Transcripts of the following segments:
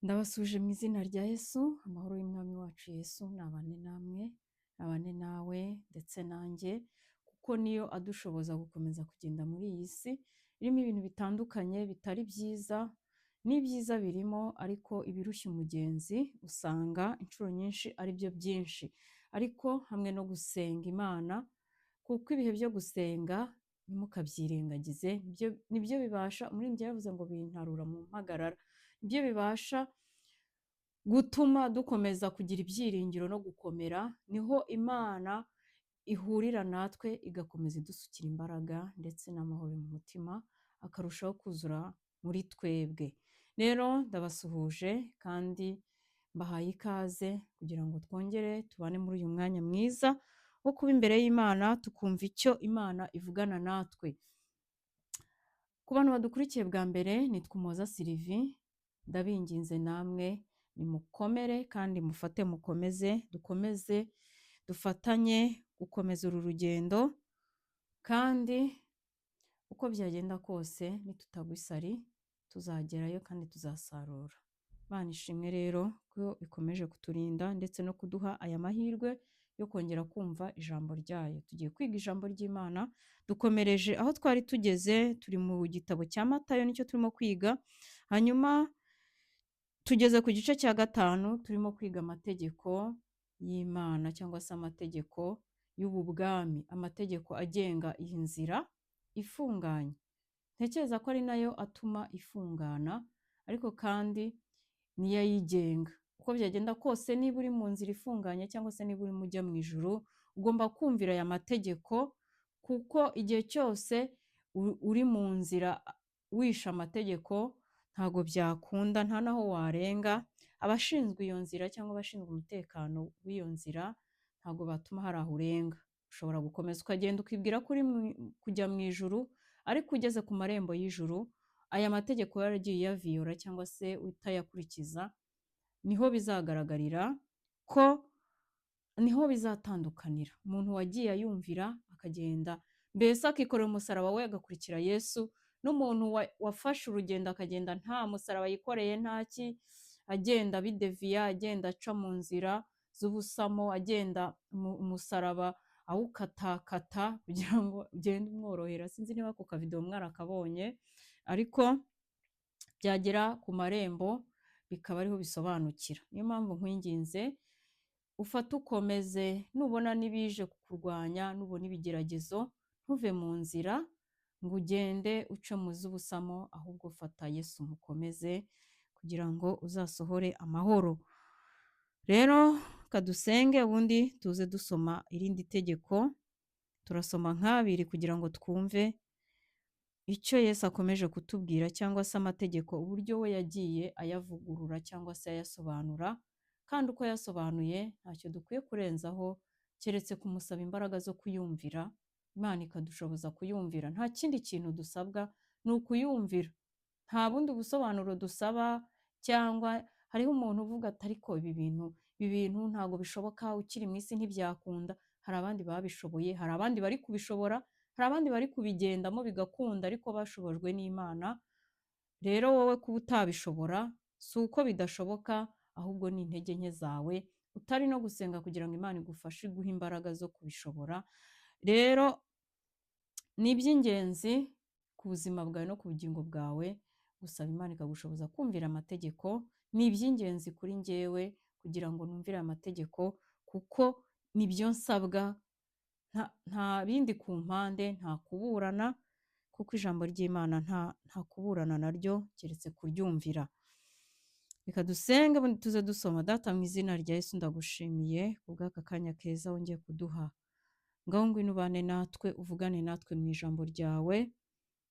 Ndabasuhuje mu izina rya Yesu, amahoro y'Umwami wacu Yesu nabane namwe, nabane nawe ndetse nanjye, kuko niyo adushoboza gukomeza kugenda muri iyi si irimo ibintu bitandukanye bitari byiza, n'ibyiza birimo ariko ibirushya umugenzi usanga inshuro nyinshi ari byo byinshi, ariko hamwe no gusenga Imana, kuko ibihe byo gusenga ntimukabyirengagize, nibyo bibasha, umuririmbyi yaravuze ngo bintarura mu mpagarara, nibyo bibasha gutuma dukomeza kugira ibyiringiro no gukomera, niho Imana ihurira natwe igakomeza idusukira imbaraga ndetse n'amahoro mu mutima akarushaho kuzura muri twebwe. Rero ndabasuhuje kandi mbahaye ikaze kugira ngo twongere tubane muri uyu mwanya mwiza wo kuba imbere y'Imana tukumva icyo Imana ivugana natwe. Ku bantu badukurikiye bwa mbere nitwa Umuhoza Sylvie, ndabinginze namwe nimukomere kandi mufate mukomeze, dukomeze dufatanye gukomeza uru rugendo, kandi uko byagenda kose nitutagwa isari tuzagerayo kandi tuzasarura. Imana ishimwe rero ko ikomeje kuturinda ndetse no kuduha aya mahirwe yo kongera kumva ijambo ryayo. Tugiye kwiga ijambo ry'Imana, dukomereje aho twari tugeze, turi mu gitabo cya Matayo nicyo turimo kwiga, hanyuma tugeze ku gice cya 5 turimo kwiga amategeko y'Imana cyangwa se amategeko y'ubu bwami, amategeko agenga iyi nzira ifunganye. Ntekereza ko ari nayo atuma ifungana, ariko kandi niyo ayigenga. Uko byagenda kose niba uri mu nzira ifunganye cyangwa se niba urimo ujya mu ijuru, ugomba kumvira aya mategeko, kuko igihe cyose uri mu nzira wishe amategeko ntago byakunda, nta naho warenga. Abashinzwe iyo nzira cyangwa abashinzwe umutekano w'iyo nzira ntago batuma hari aho urenga. Ushobora gukomeza ukagenda ukibwira ko uri kujya mu ijuru, ariko ugeze ku marembo y'ijuru, aya mategeko yaragiye uyaviyora cyangwa se utayakurikiza, niho bizagaragarira ko niho bizatandukanira. Umuntu wagiye ayumvira akagenda, mbese akikorera umusaraba we agakurikira Yesu, n'umuntu wafashe urugendo akagenda nta musaraba yikoreye, ntaki, agenda abideviya, agenda aca mu nzira z'ubusamo, agenda umusaraba awukatakata kugira ngo ugende umworohera. Sinzi niba ako kavidewo mwarakabonye, ariko byagera ku marembo bikaba ariho bisobanukira. Niyo mpamvu nkwinginze ufate ukomeze, nubona n'ibije kukurwanya, nubona ibigeragezo, ntuve mu nzira ngo ugende uce mu z'ubusamo, ahubwo fata Yesu mukomeze kugira ngo uzasohore amahoro. Rero kadusenge ubundi tuze dusoma irindi tegeko, turasoma nk'abiri kugira ngo twumve icyo Yesu akomeje kutubwira cyangwa se amategeko uburyo we yagiye ayavugurura cyangwa se ayasobanura, kandi uko yasobanuye ntacyo dukwiye kurenzaho keretse kumusaba imbaraga zo kuyumvira, Imana ikadushoboza kuyumvira. Nta kindi kintu dusabwa ni ukuyumvira, nta bundi busobanuro dusaba. Cyangwa hariho umuntu uvuga ati ariko ibi bintu ntabwo bishoboka, ukiri mu isi ntibyakunda. Hari abandi babishoboye, hari abandi bari kubishobora, hari abandi bari kubigendamo bigakunda ariko bashobojwe n'Imana. Rero wowe kuba utabishobora si uko bidashoboka, ahubwo ni intege nke zawe, utari no gusenga kugira ngo Imana igufashe iguhe imbaraga zo kubishobora. Rero ni iby'ingenzi ku buzima bwawe no ku bugingo bwawe gusaba Imana ikagushoboza kumvira amategeko. Ni iby'ingenzi kuri njyewe kugira ngo numvire aya mategeko, kuko nibyo nsabwa, nta bindi ku mpande, nta kuburana, kuko ijambo ry'Imana nta kuburana naryo keretse kuryumvira. Reka dusenge ubundi tuze dusoma. Data mu izina rya Yesu ndagushimiye kubw'aka kanya keza wongeye kuduha. Ngaho ngwino ubane natwe, uvugane natwe mu ijambo ryawe,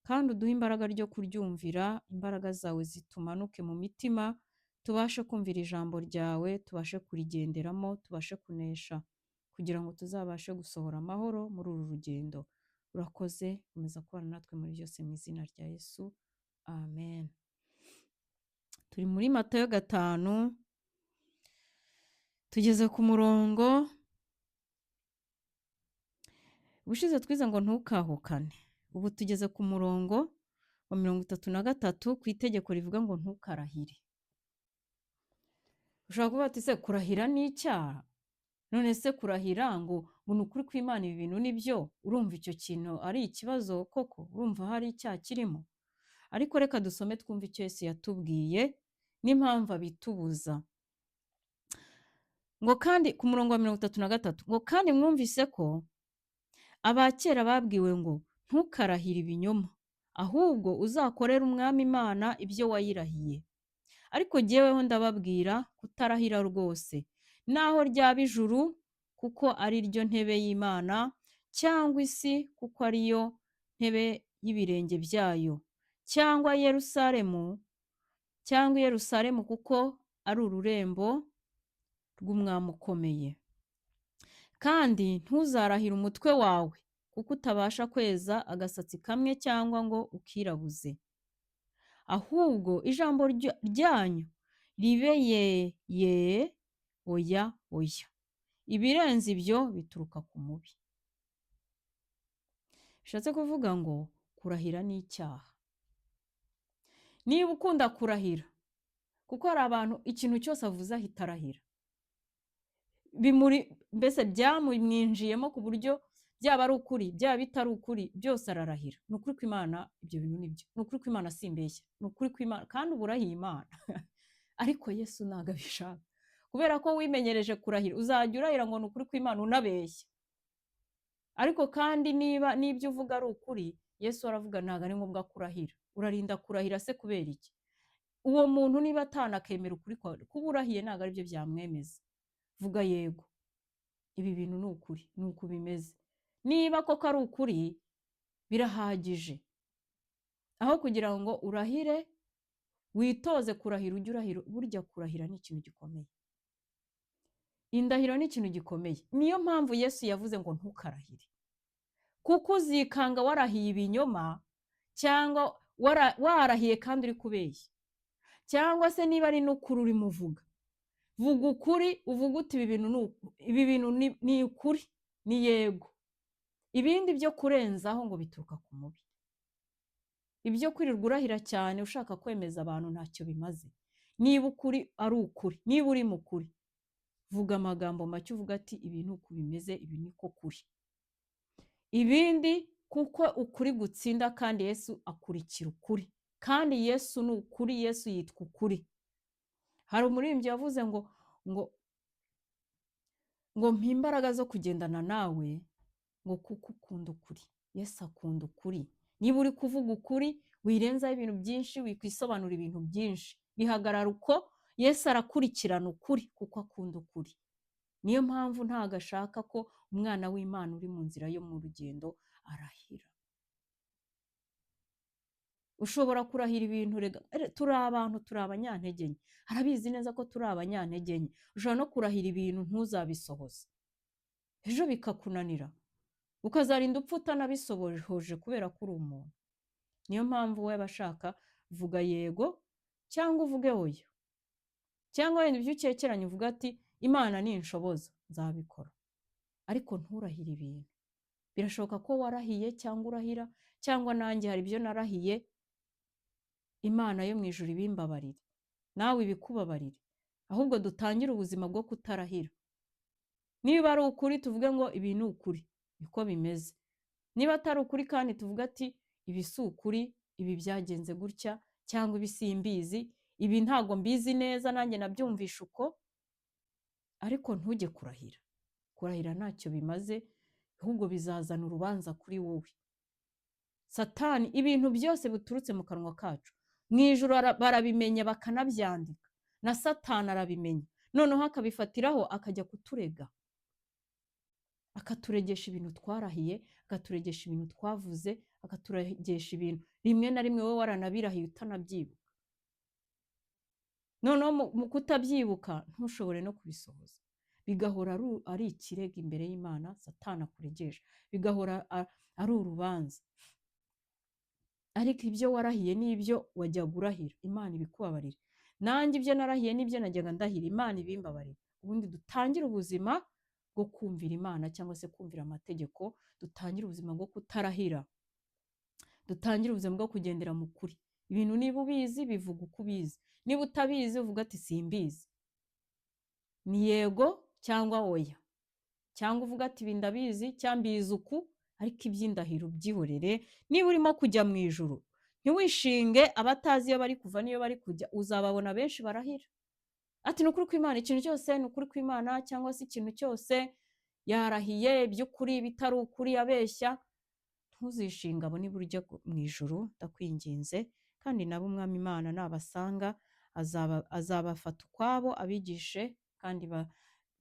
kandi uduhe imbaraga ryo kuryumvira, imbaraga zawe zitumanuke mu mitima, tubashe kumvira ijambo ryawe, tubashe kurigenderamo, tubashe kunesha, kugira ngo tuzabashe gusohora amahoro muri uru rugendo. Urakoze, komeza kubana natwe muri byose mu izina rya Yesu, amen. Turi muri Matayo 5, tugeze ku murongo. Ubushize twize ngo ntukahukane, ubu tugeze ku murongo wa 33 ku itegeko rivuga ngo ntukarahire. Ushobora kuvuga ati se kurahira ni icyaha? None se kurahira ngo ni ukuri kw'Imana ibi bintu ni byo, urumva icyo kintu ari ikibazo koko? Urumva hari icyaha kirimo? Ariko reka dusome twumve icyo Yesu yatubwiye n'impamvu abitubuza. Ngo kandi ku murongo wa 33, ngo kandi mwumvise ko abakera babwiwe ngo ntukarahire ibinyoma, ahubwo uzakorere Umwami Imana ibyo wayirahiye. Ariko jyeweho ndababwira kutarahira rwose, naho ryaba ijuru kuko ari ryo ntebe y'Imana, cyangwa isi kuko ari yo ntebe y'ibirenge byayo, cyangwa Yerusalemu kuko ari ururembo rw'umwami ukomeye. Kandi ntuzarahire umutwe wawe, kuko utabasha kweza agasatsi kamwe cyangwa ngo ukirabuze. Ahubwo ijambo ryanyu ribe ye, ye, oya, oya. Ibirenze ibyo bituruka ku mubi. Bishatse kuvuga ngo kurahira ni icyaha. Niba ukunda kurahira, kuko hari abantu ikintu cyose avuze ahita arahira, bimuri mbese byamwinjiyemo ku buryo byaba ari ukuri, byaba bitari ukuri, byose ararahira. Ni ukuri kw'Imana ibyo bintu ni byo, ni ukuri kw'Imana simbeshya, ni ukuri kw'Imana, kandi uba urahiye Imana. Ariko Yesu ntabwo abishaka, kubera ko wimenyereje kurahira, uzajya urahira ngo ni ukuri kw'Imana unabeshya. Ariko kandi niba n'ibyo uvuga ari ukuri, Yesu aravuga ntabwo ari ngombwa kurahira. Urarinda kurahira se kubera iki? Uwo muntu niba atanakemera ukuri kwawe, kuba urahiye ntabwo aribyo byamwemeza. Vuga yego, ibi bintu ni ukuri, ni uku bimeze. Niba koko ari ukuri, birahagije. Aho kugira ngo urahire, witoze kurahira, ujye urahira. Burya kurahira ni ikintu gikomeye. Indahiro ni ikintu gikomeye. Niyo mpamvu Yesu yavuze ngo ntukarahire, kuko uzikanga warahiye ibinyoma, cyangwa warahiye kandi uri kubeshya, cyangwa se niba ari n'ukuri urimo uvuga, vuga ukuri, uvuge uti ibi bintu ni uku, ibi bintu ni ukuri, ni yego. Ibindi byo kurenzaho ngo bituruka ku mubi. Ibyo kwirirwa urahira cyane ushaka kwemeza abantu ntacyo bimaze. Niba ukuri ari ukuri, niba uri mu kuri, vuga amagambo make uvuga ati ibi ni uku bimeze, ibi ni ko kuri. Ibindi kuko ukuri gutsinda, kandi Yesu akurikira ukuri, kandi Yesu ni ukuri, Yesu yitwa ukuri. Hari umuririmbyi wavuze ngo mpa imbaraga zo kugendana nawe, ngo kuko ukunda ukuri. Yesu akunda ukuri. Niba uri kuvuga ukuri, wirenzaho ibintu byinshi, wikwisobanura ibintu byinshi, bihagarara uko. Yesu arakurikirana ukuri kuko akunda ukuri. Niyo mpamvu ntabwo ashaka ko umwana w'Imana uri mu nzira yo mu rugendo arahira. Ushobora kurahira ibintu, rega turi abantu, turi abanyantege nke, arabizi neza ko turi abanyantege nke. Ushobora no kurahira ibintu ntuzabisohoze, ejo bikakunanira, ukazarinda upfa utanabisohoje kubera ko uri umuntu. Niyo mpamvu we aba ashaka vuga yego cyangwa uvuge oya, cyangwa wenda ibyo ukekeranya uvuga ati Imana ninshoboza nzabikora, ariko nturahire ibintu. Birashoboka ko warahiye cyangwa urahira, cyangwa nanjye hari ibyo narahiye, Imana yo mu ijuru ibimbabarire, nawe ibikubabarire, ahubwo dutangire ubuzima bwo kutarahira. Niba ari ukuri tuvuge ngo ibi ni ukuri, niko bimeze. Niba atari ukuri kandi tuvuge ati ibi si ukuri, ibi byagenze gutya, cyangwa ibi simbizi, ibi ntago mbizi neza, nanjye nabyumvishe uko. Ariko ntujye kurahira. Kurahira ntacyo bimaze, ahubwo bizazana urubanza kuri wowe. Satani, ibintu byose biturutse mu kanwa kacu, mu ijuru barabimenya bakanabyandika, na Satani arabimenya, noneho akabifatiraho akajya kuturega, akaturegesha ibintu twarahiye, akaturegesha ibintu twavuze, akaturegesha ibintu rimwe na rimwe wowe waranabirahiye utanabyibuka. Noneho mu kutabyibuka ntushobore no kubisohoza, bigahora ari ikirego imbere y'Imana Satani akuregesha, bigahora ari urubanza. Ariko ibyo warahiye n'ibyo wajyaga urahira, Imana ibikubabarire. Nanjye ibyo narahiye n'ibyo najyaga ndahira, Imana ibimbabarire. Ubundi dutangire ubuzima bwo kumvira Imana cyangwa se kumvira amategeko, dutangire ubuzima bwo kutarahira, dutangire ubuzima bwo kugendera mu kuri. Ibintu niba ubizi bivuga uko ubizi, niba utabizi uvuga ati simbizi. Ni yego cyangwa oya, cyangwa uvuga ati ibi ndabizi cyangwa mbizi uku, ariko iby'indahiro byihorere. Niba urimo kujya mu ijuru, ntiwishinge abatazi iyo bari kuva n'iyo bari kujya. Uzababona benshi barahira ati ni ukuri kw'Imana, ikintu cyose ni ukuri kw'Imana, cyangwa se ikintu cyose yarahiye iby'ukuri, bitari ukuri abeshya. Ntuzishinge abo niba ujya mu ijuru, ndakwinginze. Kandi nabo Umwami Imana nabasanga azabafata ukwabo, abigishe, kandi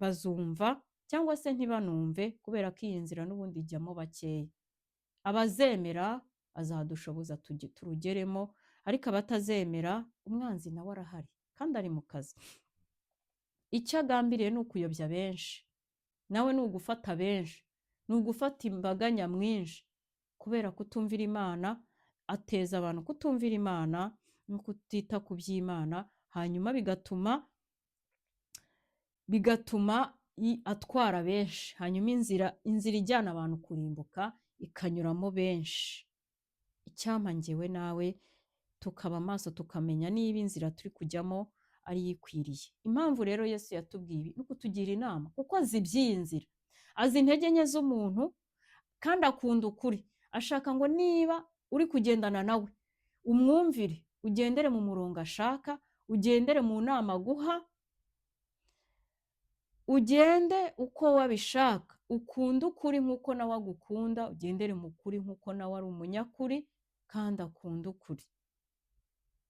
bazumva cyangwa se ntibanumve, kubera ko iyi nzira n'ubundi ijyamo bakeya. Abazemera azadushoboza turugeremo, ariko abatazemera, umwanzi nawe arahari kandi ari mu kazi. Icyo agambiriye ni ukuyobya benshi, nawe ni ugufata benshi, ni ugufata imbaga nyamwinshi. Kubera kutumvira Imana, ateza abantu kutumvira Imana no kutita ku by'Imana, hanyuma bigatuma atwara benshi, hanyuma inzira ijyana abantu kurimbuka ikanyuramo benshi. Icyampa njyewe nawe tukaba amaso, tukamenya niba inzira turi kujyamo ari yo ikwiriye. Impamvu rero Yesu yatubwiye ibi ni ukutugira inama, kuko azi iby'iyi nzira, azi intege nke z'umuntu, kandi akunda ukuri. Ashaka ngo niba uri kugendana nawe umwumvire, ugendere mu murongo ashaka, ugendere mu nama aguha, ugende uko wabishaka, ukunde ukuri nk'uko nawe agukunda, ugendere mu kuri nk'uko nawe ari umunyakuri kandi akunda ukuri.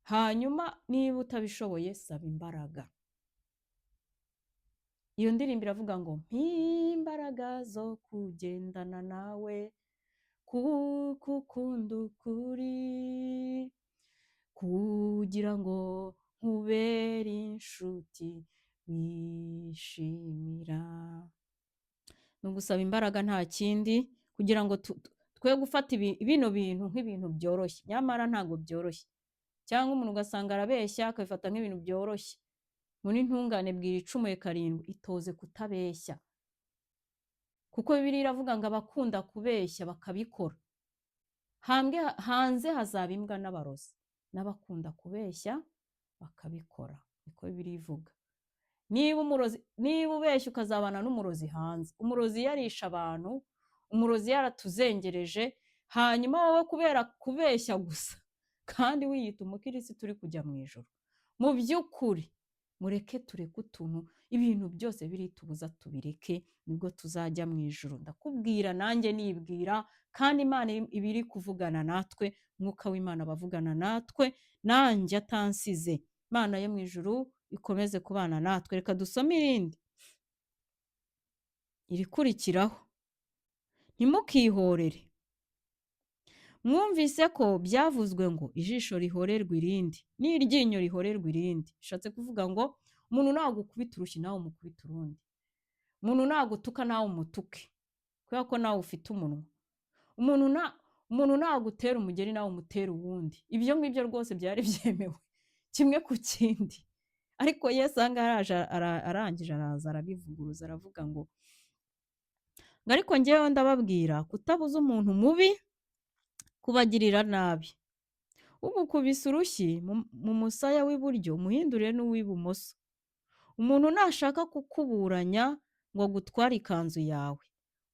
Hanyuma niba utabishoboye, saba imbaraga. Iyo ndirimbo iravuga ngo mpa imbaraga zo kugendana nawe, kuko ukunda ukuri, kugira ngo nkubere inshuti wishimira. Ni ugusaba imbaraga, nta kindi, kugira ngo twe gufata bino bintu nk'ibintu byoroshye, nyamara ntabwo byoroshye. Cyangwa umuntu ugasanga arabeshya, akabifata nk'ibintu byoroshye. Ngo n'intungane bwira icumuye karindwi. Itoze kutabeshya, kuko Bibiliya iravuga ngo abakunda kubeshya bakabikora, hanze hazaba imbwa n'abarozi n'abakunda kubeshya bakabikora. Niko Bibiliya ivuga. Niba umurozi, niba ubeshya ukazabana n'umurozi hanze, umurozi yarisha abantu, umurozi yaratuzengereje, hanyuma wowe kubera kubeshya gusa, kandi wiyita umukirisitu uri kujya mu ijuru. Mu by'ukuri mureke, tureke utuntu, ibintu byose biritubuza tubireke, nibwo tuzajya mu ijuru. Ndakubwira nanjye nibwira, kandi Imana iba iri kuvugana natwe, Umwuka w'Imana abavugana natwe, nanjye atansize. Imana yo mu ijuru ikomeze kubana natwe. Reka dusome irindi irikurikiraho. Ntimukihorere. Mwumvise ko byavuzwe ngo ijisho rihorerwa irindi n'iryinyo rihorerwa irindi. Bishatse kuvuga ngo umuntu nagukubita urushyi, nawe umukubita urundi. Umuntu nagutuka, nawe umutuke, kubera ko nawe ufite umunwa. Umuntu nagutera umugeri, nawe umutera uwundi. Ibyo ngibyo rwose byari byemewe, kimwe ku kindi. Ariko Yesu aha ngaha araje, arangije araza arabivuguruza, aravuga ngo ariko njyewe ndababwira kutabuza umuntu mubi kubagirira nabi. Ugukubise urushyi mu musaya w'iburyo, umuhindurire n'uw'ibumoso. Umuntu nashaka kukuburanya ngo agutware ikanzu yawe,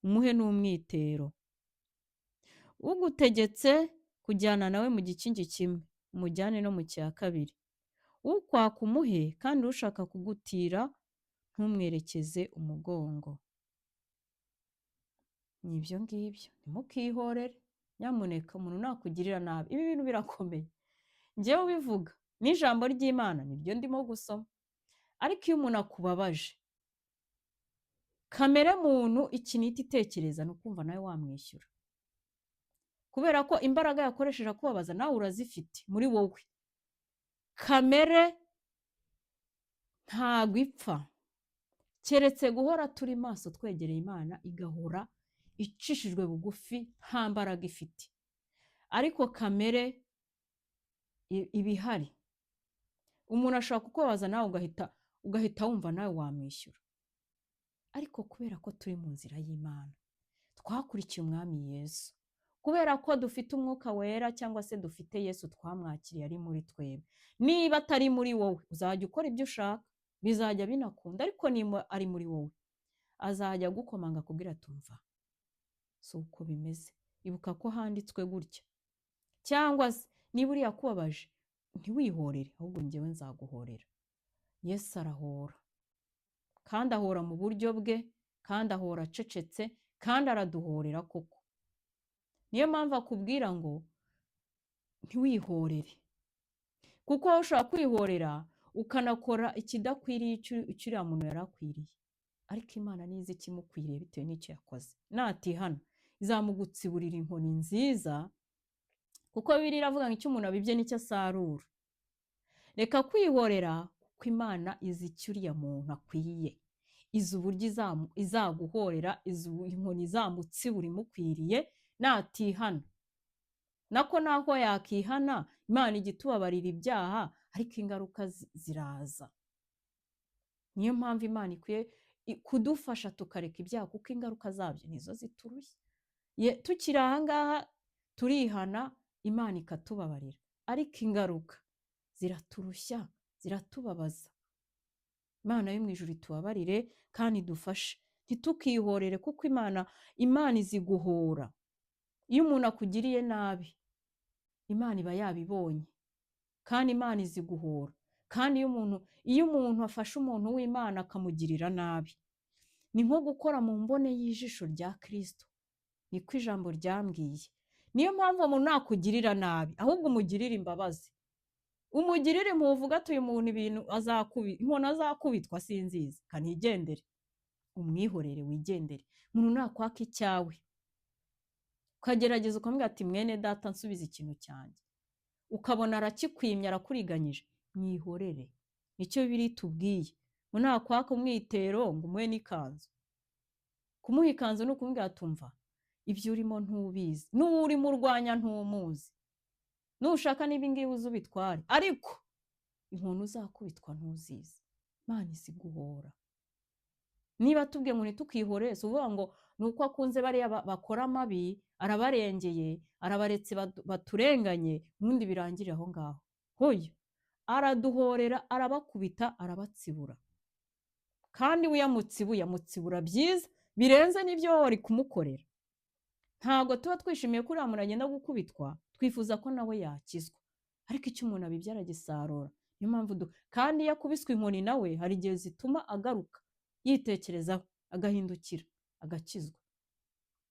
umuhe n'umwitero. Ugutegetse kujyana nawe mu gikingi kimwe, umujyane no mu cya kabiri. Ukwaka umuhe, kandi ushaka kugutira ntumwerekeze umugongo. Ni ibyo ngibyo. Ntimukihorere nyamuneka umuntu nakugirira nabi. Ibi bintu birakomeye, njyewe ubivuga n'ijambo ry'Imana niryo ndimo gusoma. Ariko iyo umuntu akubabaje, kamere muntu ikintu ihita itekereza ni ukumva nawe wamwishyura, kubera ko imbaraga yakoresheje akubabaza nawe urazifite muri wowe. Kamere ntabwo ipfa, keretse guhora turi maso twegereye Imana, igahora icishijwe bugufi, nta mbaraga ifite. Ariko kamere iba ihari. Umuntu ashobora kukubabaza, nawe ugahita wumva nawe wamwishyura. Ariko kubera ko turi mu nzira y'Imana, twakurikiye Umwami Yesu, kubera ko dufite Umwuka Wera, cyangwa se dufite Yesu twamwakiriye ari muri twebwe. Niba atari muri wowe, uzajya ukora ibyo ushaka. Bizajya binakunda, ariko niba ari muri wowe azajya agukomanga akubwira ati umva si uko bimeze, ibuka ko handitswe gutya, cyangwa se niba uriya akubabaje ntiwihorere, ahubwo njyewe nzaguhorera. Yesu arahora, kandi ahora mu buryo bwe, kandi ahora acecetse, kandi araduhorera koko. Niyo mpamvu akubwira ngo ntiwihorere, kuko wowe ushobora kwihorera ukanakora ikidakwiriye icyo uriya muntu yari akwiriye, ariko Imana nizi ikimukwiriye bitewe n'icyo yakoze. Natihana izamugutsiburira inkoni nziza, kuko Bibiliya iravuga ngo icyo umuntu abibye nicyo asarura. Reka kwihorera, kuko Imana izi icyo uriya muntu akwiye, izi uburyo izaguhorera, izi inkoni izamutsibura imukwiriye natihana. Nako naho yakihana, Imana ijya itubabarira ibyaha, ariko ingaruka ziraza. Niyo mpamvu Imana ikwiye kudufasha tukareka ibyaha, kuko ingaruka zabyo nizo ziturushya. Tukiri aha ngaha turihana, Imana ikatubabarira, ariko ingaruka ziraturushya, ziratubabaza. Imana yo mu ijuru itubabarire kandi idufashe, ntitukihorere, kuko Imana izi guhora. Iyo umuntu akugiriye nabi, Imana iba yabibonye, kandi Imana izi guhora. Kandi iyo umuntu afashe umuntu w'Imana akamugirira nabi, ni nko gukora mu mbone y'ijisho rya Kristo, niko ijambo ryambwiye. Niyo mpamvu umuntu nakugirira nabi, ahubwo umugirire imbabazi, umugirire impuhwe, uvuga ati uyu muntu ibintu inkoni azakubitwa sinzizi, kanigendere, umwihorere wigendere. Umuntu nakwaka icyawe, ukagerageza ukamubwira ati mwene data nsubiza ikintu cyanjye, ukabona arakikwimye, arakuriganyije, mwihorere. Nicyo Bibiliya itubwiye, ngo nakwaka umwitero ngo umuhe n'ikanzu. Kumuha ikanzu ni ukumubwira ati umva ibyo urimo ntubizi, n'uwo urimo urwanya ntumuzi, nushaka n'ibi ngibi uze ubitware, ariko inkoni uzakubitwa ntuzizi. Imana izi guhora. Niba tubwiye ngo ntitukihore, si ukuvuga ngo ni uko akunze bariya bakora amabi, arabarengeye, arabaretse baturenganye, ubundi birangire aho ngaho. Hoya, araduhorera, arabakubita, arabatsibura. Kandi we yamutsibuye, amutsibura byiza birenze n'ibyo wowe wari kumukorera. Ntabwo tuba twishimiye ko uriya muntu agenda gukubitwa, twifuza ko nawe yakizwa, ariko icyo umuntu abibye aragisarura. Niyo mpamvu kandi iyo akubiswe inkoni nawe hari igihe zituma agaruka yitekerezaho, agahindukira, agakizwa.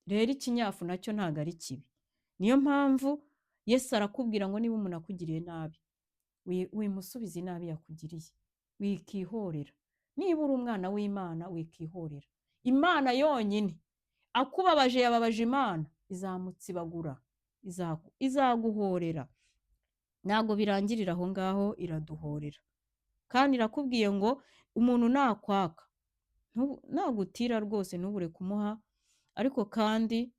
Rero ikinyafu nacyo ntabwo ari kibi. Niyo mpamvu Yesu arakubwira ngo niba umuntu akugiriye nabi, wimusubiza inabi yakugiriye, wikihorera. Niba uri umwana w'Imana wikihorera. Imana yonyine akubabaje, yababaje Imana, izamutsibagura, izaguhorera. Ntabwo birangirira aho ngaho, iraduhorera. Kandi irakubwiye ngo umuntu nakwaka, nagutira rwose ntubure kumuha, ariko kandi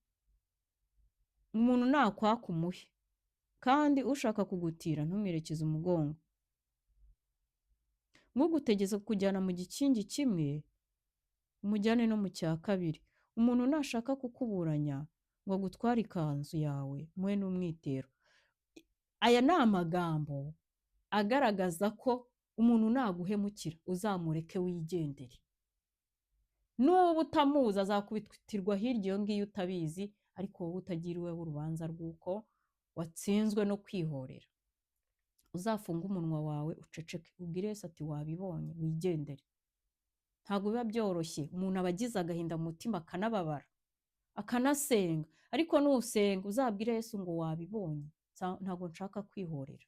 umuntu nakwaka umuhe, kandi ushaka kugutira ntumwerekeze umugongo. Ntugutegeze kukujyana mu gikingi kimwe, umujyane no mu cya kabiri. Umuntu nashaka kukuburanya ngo agutware ikanzu yawe, umuhe n'umwitero. Aya ni amagambo agaragaza ko umuntu naguhemukira uzamureke wigendere. Nuba utamuzi azakubitirwa hirya iyo ngiyo utabizi, ariko wowe utagiriweho urubanza rw'uko watsinzwe no kwihorera. Uzafunge umunwa wawe uceceke, ubwire Yesu ati wabibonye, wigendere. Ntabwo biba byoroshye, umuntu aba agize agahinda mu mutima akanababara, akanasenga, ariko nusenga uzabwire Yesu ngo wabibonye, ntabwo nshaka kwihorera.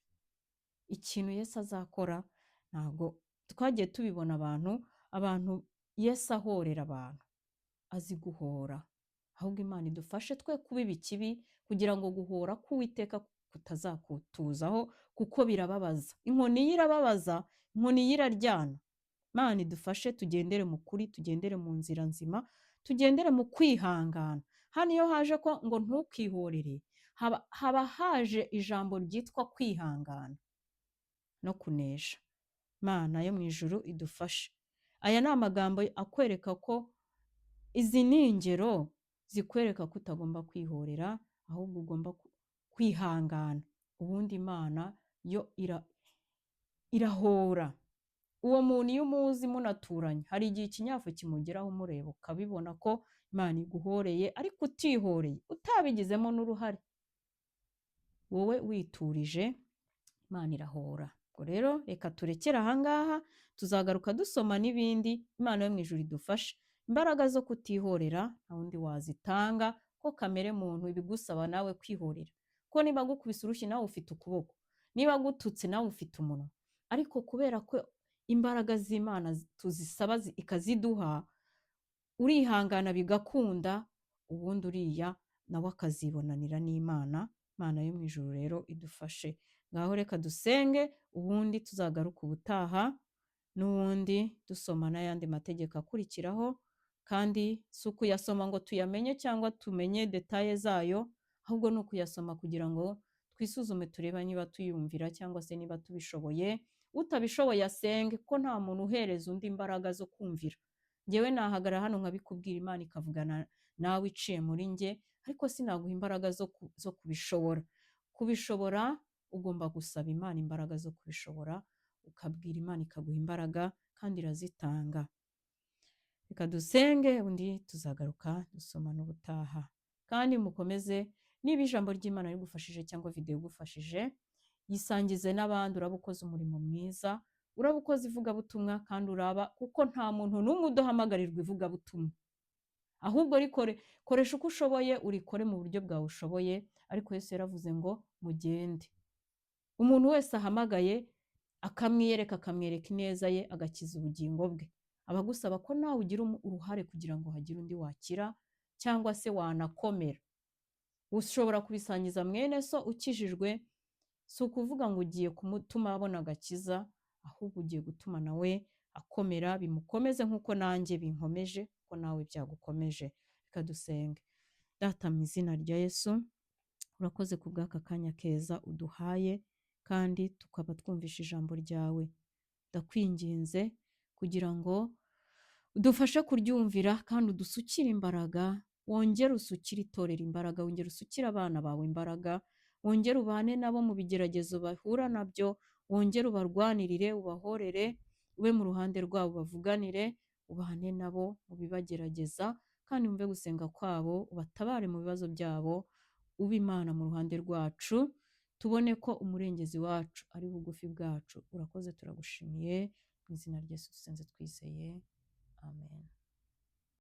Ikintu Yesu azakora, ntabwo twagiye tubibona abantu Yesu ahorera abantu, azi guhora. Ahubwo Imana idufashe twe kubiba ikibi, kugira ngo guhora k'Uwiteka kutazakutuzaho, kuko birababaza. Inkoni ye irababaza, inkoni ye iraryana. Imana idufashe tugendere mu kuri, tugendere mu nzira nzima, tugendere mu kwihangana. Hano iyo haje ko ngo ntukihorere, haba haje ijambo ryitwa kwihangana no kunesha. Imana yo mu ijuru idufashe. Aya ni amagambo akwereka ko izi ni ingero zikwereka ko utagomba kwihorera, ahubwo ugomba kwihangana. Ubundi Imana yo irahora. Uwo muntu iyo umuzi munaturanye, hari igihe ikinyafu kimugeraho umureba ukabibona ko Imana iguhoreye, ariko utihoreye, utabigizemo n'uruhare, wowe witurije, Imana irahora. Ubwo rero reka turekere ahangaha, tuzagaruka dusoma n'ibindi. Imana yo mu ijuru idufashe. Imbaraga zo kutihorera nta wundi wazitanga, ko kamere muntu ibigusaba nawe kwihorera. Ko niba agukubise urushyi nawe ufite ukuboko, niba agututse nawe ufite umunwa, ariko kubera ko imbaraga z'Imana tuzisaba ikaziduha, urihangana bigakunda, ubundi uriya nawe akazibonanira n'Imana. Imana yo mu ijuru rero idufashe. Ngaho reka dusenge, ubundi tuzagaruka ubutaha n'ubundi dusoma n'ayandi mategeko akurikiraho, kandi si ukuyasoma ngo tuyamenye cyangwa tumenye détails zayo, ahubwo ni ukuyasoma kugira ngo twisuzume turebe niba tuyumvira cyangwa se niba tubishoboye. Utabishoboye asenge, kuko nta muntu uhereza undi imbaraga zo kumvira. Njyewe nahagarara hano nkabikubwira, Imana ikavugana nawe iciye muri njye, ariko sinaguha imbaraga zo kubishobora. Kubishobora ugomba gusaba Imana imbaraga zo kubishobora, ukabwira Imana ikaguha imbaraga, kandi irazitanga. Reka dusenge, undi tuzagaruka dusoma n'ubutaha. Kandi mukomeze, niba ijambo ry'Imana rigufashije cyangwa video igufashije, yisangize n'abandi, uraba ukoze umurimo mwiza, uraba ukoze ivugabutumwa, kandi uraba, kuko nta muntu n'umwe udahamagarirwa ivugabutumwa. Ahubwo rikore, koresha uko ushoboye, urikore mu buryo bwawe ushoboye, ariko Yesu yaravuze ngo mugende. Umuntu wese ahamagaye akamwiyereka, akamwereka ineza ye, agakiza ubugingo bwe. Aba agusaba ko nawe ugira uruhare kugira ngo hagire undi wakira cyangwa se wanakomera. Ushobora kubisangiza mwene so ukijijwe, si ukuvuga ngo ugiye kumutuma abona agakiza, ahubwo ugiye gutuma nawe akomera, bimukomeze nk'uko nanjye binkomeje, ko nawe byagukomeje. Reka dusenge. Data, mu izina rya Yesu, urakoze ku bw'aka kanya keza uduhaye, kandi tukaba twumvishe ijambo ryawe. Ndakwinginze kugira ngo udufashe kuryumvira, kandi udusukire imbaraga, wongere usukire itorero imbaraga, wongere usukire abana bawe imbaraga, wongere ubane nabo mu bigeragezo bahura nabyo, wongere ubarwanirire, ubahorere, ube mu ruhande rwabo, bavuganire, ubane nabo mu bibagerageza, kandi wumve gusenga kwabo, ubatabare mu bibazo byabo, ube Imana mu ruhande rwacu, tubone ko umurengezi wacu ari bugufi bwacu. Urakoze, turagushimiye, mu izina rya Yesu dusenze twizeye, amen.